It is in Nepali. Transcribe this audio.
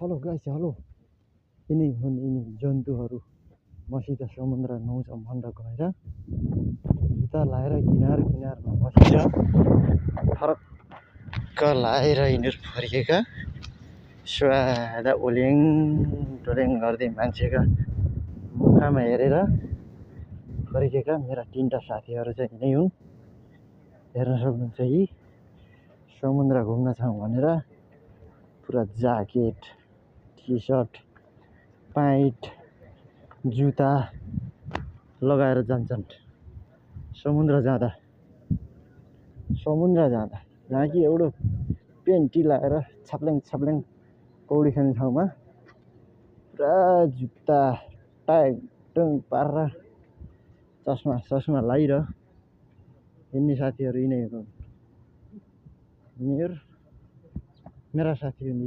हेलो गाइस हेलो यिनी हुन् यिनी जन्तुहरू मसित समुद्र नुहाउँछ भनेर गएर जुत्ता लाएर किनार किनारमा बसेर फरक्क लाएर यिनीहरू फर्केका स्वादा ओल्याङ टोल्याङ गर्दै मान्छेका मुखमा हेरेर फर्केका मेरा तीनटा साथीहरू चाहिँ यिनै हुन्। हेर्न सक्नुहुन्छ यी समुद्र घुम्न जाउँ भनेर पुरा ज्याकेट टी सर्ट प्यान्ट जुत्ता लगाएर जान्छन् समुद्र जाँदा जहाँ कि एउटा पेन्टी लाएर छाप्ल्याङ पौडी खेल्ने ठाउँमा पुरा जुत्ता टाङटुङ पारेर चस्मा लगाएर हिँड्ने साथीहरू यिनीहरू मेरा साथी हुन्।